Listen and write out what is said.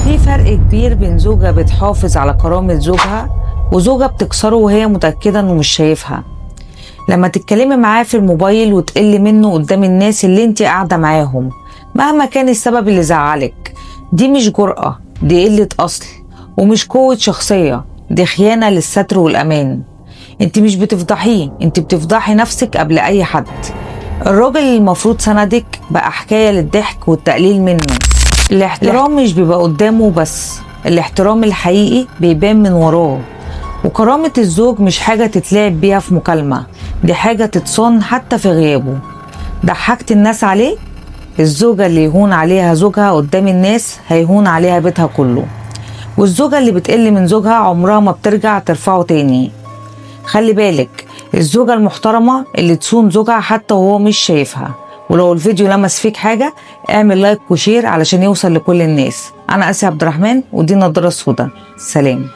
في فرق كبير بين زوجة بتحافظ على كرامة زوجها وزوجة بتكسره وهي متأكدة انه مش شايفها. لما تتكلمي معاه في الموبايل وتقلي منه قدام الناس اللي انت قاعدة معاهم مهما كان السبب اللي زعلك، دي مش جرأة، دي قلة أصل، ومش قوة شخصية، دي خيانة للستر والأمان. انت مش بتفضحيه، انت بتفضحي نفسك قبل أي حد. الراجل اللي المفروض سندك بقى حكاية للضحك والتقليل منه. الاحترام مش بيبقى قدامه بس، الاحترام الحقيقي بيبان من وراه. وكرامة الزوج مش حاجة تتلعب بيها في مكالمة، دي حاجة تتصان حتى في غيابه. ضحكت الناس عليه؟ الزوجة اللي يهون عليها زوجها قدام الناس هيهون عليها بيتها كله. والزوجة اللي بتقل من زوجها عمرها ما بترجع ترفعه تاني. خلي بالك، الزوجة المحترمة اللي تصون زوجها حتى وهو مش شايفها. ولو الفيديو لمس فيك حاجة اعمل like و share علشان يوصل لكل الناس. أنا آسيا عبد الرحمن ودي النضارة السوداء. سلام.